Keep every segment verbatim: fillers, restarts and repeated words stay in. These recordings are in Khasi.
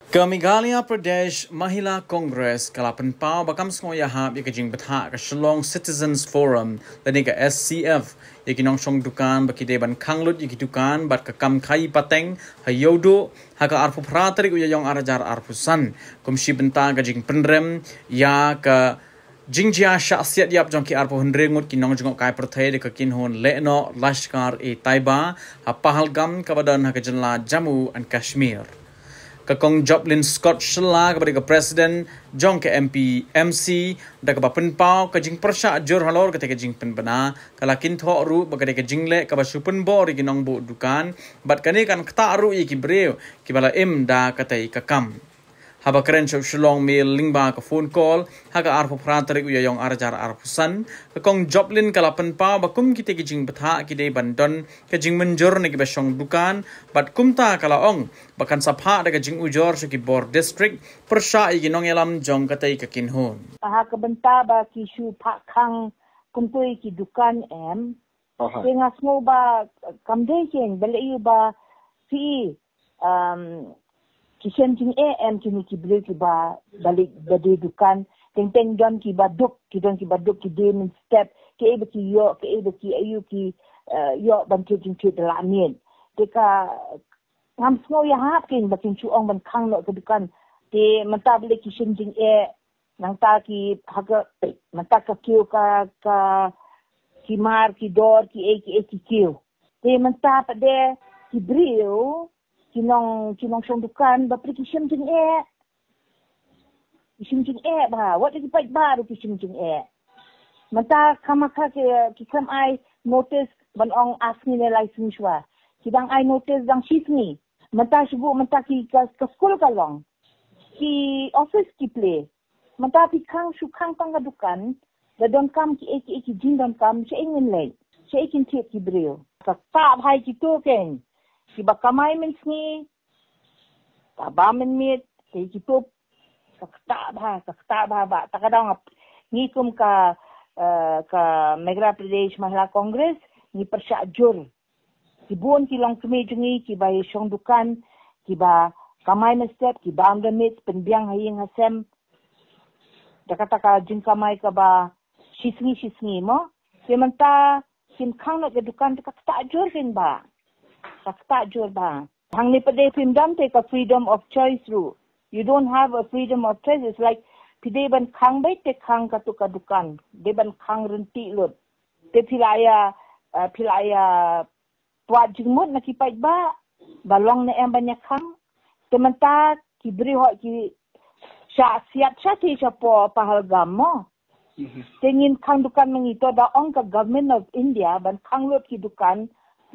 Ka Meghalaya Pradesh Mahila Congress ka la pynpaw ba kam sngew ïahap ïa ka jingbthah ka Shillong Citizens Forum lane ka S C F ïa ki nongshong dukan ba ki dei ban khang lut ïa ki dukan bad ka kam khaïi pateng ha Ïewduh ha ka arphew phra tarik u Ïaïong ar hajar arphew san kum shi bynta ka jingpynrem ïa ka jingjia shah siat ïap jong ki arphew hynriew ngut ki nongjngohkai pyrthei da ka kynhun lehnoh Lashkar-e-Taiba ha Pahalgam kaba don ha ka jylla Jammu and Kashmir. Ka Kong Joplin Scott Shylla kaba dei ka president jong ka M P M C da kaba pynpaw ka jingpyrshah jur halor kata ka jingpynbna, ka la kynthoh ruh ba ka dei ka jingleh kaba shu pynbor ïa ki nongbuh dukan bad kane kan ktah ruh ïa ki briew kiba la im da katei ka kam. Haba kren sha u Shillong Mail lyngba ka phone call ha ka arphew phra tarik u Ïaïong ar hajar arphew san, ka Kong Joplin ka la pynpaw ba kum kitei ki jingbthah ki dei ban don ka jingmynjur na kiba shong dukan bad kumta ka la ong ba kan sa phah da ka jingujor sha ki bor district pyrshah ïa ki nongïalam jong katei ka kynhun. Ha ka bynta ba ki shu phah khang kumtei ki dukan em, te nga sngew ba kam dei kein, balei ïa ba phi, um, ki shem jingeh em kine ki briew kiba, balei ba dei dukan, teng teng don kiba duk, ki don kiba duk, ki dei mynstep, kiei ba ki ïoh, kiei ba ki, aïu ki, eh, ïoh ban thied jingthied da la miet. Te ka ngam sngew ïahap kein ba kin shu ong ban khang noh ka dukan. Te mynta balei ki shem jingeh, nangta ki ha ka, mynta ka kiew ka, ka, ki mar, ki dor, kiei kiei ki kiew. Te mynta pat de ki briew, ki nong, ki nongshong dukan, bapli ki shem jingeh. Ki shem jingeh bha, wat ki paidbah ruh ki shem jingeh. Mynta kham ha ka ki, ki khlem ai notice ban ong ar sngi ne lai sngi shuwa. Ki dang ai notice dang shi sngi. Mynta shu buh mynta ki ka, ka skul ka long. Ki office ki plie. Mynta phi khang, shu khang tang ka dukan, da donkam kiei kiei ki jingdonkam, shaei ngin leit, shaei kin thied ki briew. Ka ktah bha ïa kito kein, kiba kamai mynsngi, ka bam mynmiet, te kito, ka ktah bha, ka ktah bha, ba ta ka daw nga, ngi kum ka, eh, ka Meghalaya Pradesh Mahila Congress, ngi pyrshah jur. Ki bun ki longkmie jong ngi kiba ïa shong dukan, kiba kamai mynstep, ki bam da miet, pynbiang ha ïing ha sem. Da kata ka jingkamai kaba shi sngi shi sngi mo. Te mynta kin khang noh ka dukan, te ka ktah jur kein ba. Ka ktah jur ba. Hangne pat de phim don te ka freedom of choice ruh. You don't have a freedom of choice. It's like phi dei ban khang beit te khang katu ka dukan. Dei ban khang ryntih lut. Te phi la ïa, eh, phi la ïa twad jingmut na ki paidbah ba long ne em ban ïa khang. Te mynta ki briew hooid ki shah siat shah ki shapoh Pahalgam mo. Mhm. Te ngin khang dukan ma ngi, to da ong ka Government of India ban khang lut ki dukan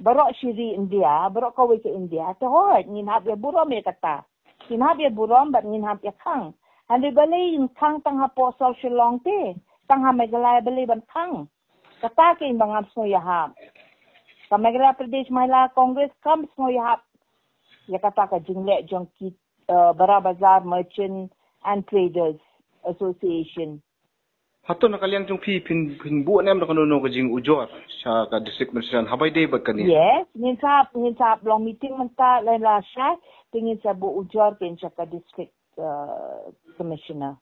baroh shi ri India, baroh kawei ka India. Te hooid ngin hap ïa burom ïa kata. Ngin hap ïa burom bad ngin hap ïa khang. Hynrei balei ngin khang tang hapoh sor Shillong te, tang ha Meghalaya balei ban khang? Kata kein ba ngam sngew ïahap. Ka Meghalaya Pradesh Mahila Congress kam sngew ïahap ïa kata ka jingleh jong ki, eh, Bara Bazar Merchant and Traders Association. Hato na ka liang jong phi phin, phin buh ne em da kano kano ka jingujor sha ka District President haba ïadei bad kane? Yes, ngin sa, ngin sa long meeting mynta la, la shai, te ngin sa buh ujor kein sha ka District, uh, Commissioner.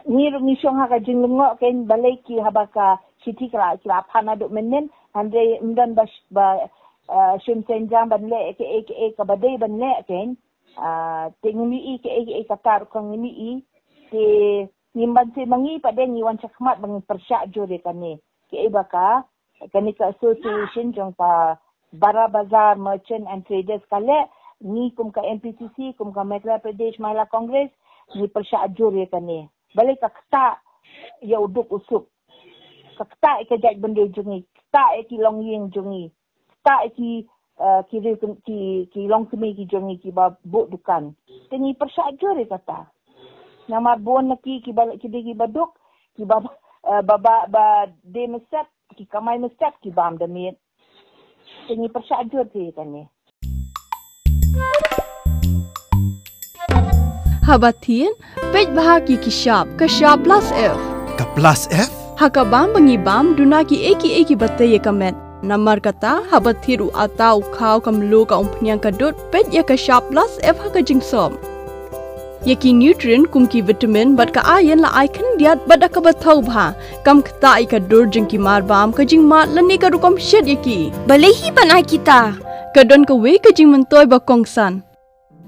Ngi ruh ngi shong ha ka jinglyngngoh kein balei ki haba ka shithi ka la, ki la phah naduh mynnin, hynrei ym don ba, ba, uh, shim seng jam ban leh kaei kaei kaba dei ban leh kein. Uh, te ngim ïohi kaei kaei kata ruh ka ngim ïohi. Te ngim banse ma ngi pat de, ngi wan shakhmat ba ngin pyrshah jur ïa kane. Kaei ba ka, kane ka association jong ka Bara Bazar Merchant and Traders ka leh, ngi kum ka M P C C, kum ka Meghalaya Pradesh Mahila Congress, ngi pyrshah jur ïa kane. Balei ka ktah ïa u duk u suk. Ka ktah ïa ka jaitbynriew jong ngi, ktah ïa ki longïing jong ngi. Ktah ïa ki, eh, ki riew ki, ki, ki longkmie ki jong ngi kiba buh dukan. Te ngi pyrshah jur ïa kata. Namar bun na ki, kiba, ki dei kiba duk, kiba, eh, ba, ba, ba dei mynstep, ki kamai mynstep, ki bam da miet. Te ngi pyrshah jur ïa kane. Haba thied, peit bha ki ki shap, ka shap plus F. Ka plus F? Ha ka bam ba ngi bam, duna kiei kiei kiba tei ïa ka met. Namar kata, haba thied u atta u khaw ka mluh ka umphniang ka dud, peit ïa ka shap plus F ha ka jingsop. Ïa ki nutrient kum ki vitamin bad ka iron la ai khyndiat bad da kaba thaw bha. Kam ktah ïa ka dur jong ki marbam, ka jingmad lane ka rukom shet ïa ki. Balei hi ban ai kita? Ka don kawei ka jingmyntoi ba kongsan.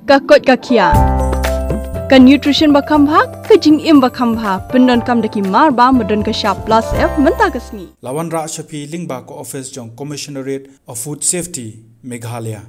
Ka koit ka khiah. Ka nutrition ba kham bha, ka jingim ba kham bha. Pyndonkam da ki marbam ba don ka shap plus F mynta ka sngi. La wanrah sha phi lyngba ka office jong Commissionerate of Food Safety, Meghalaya.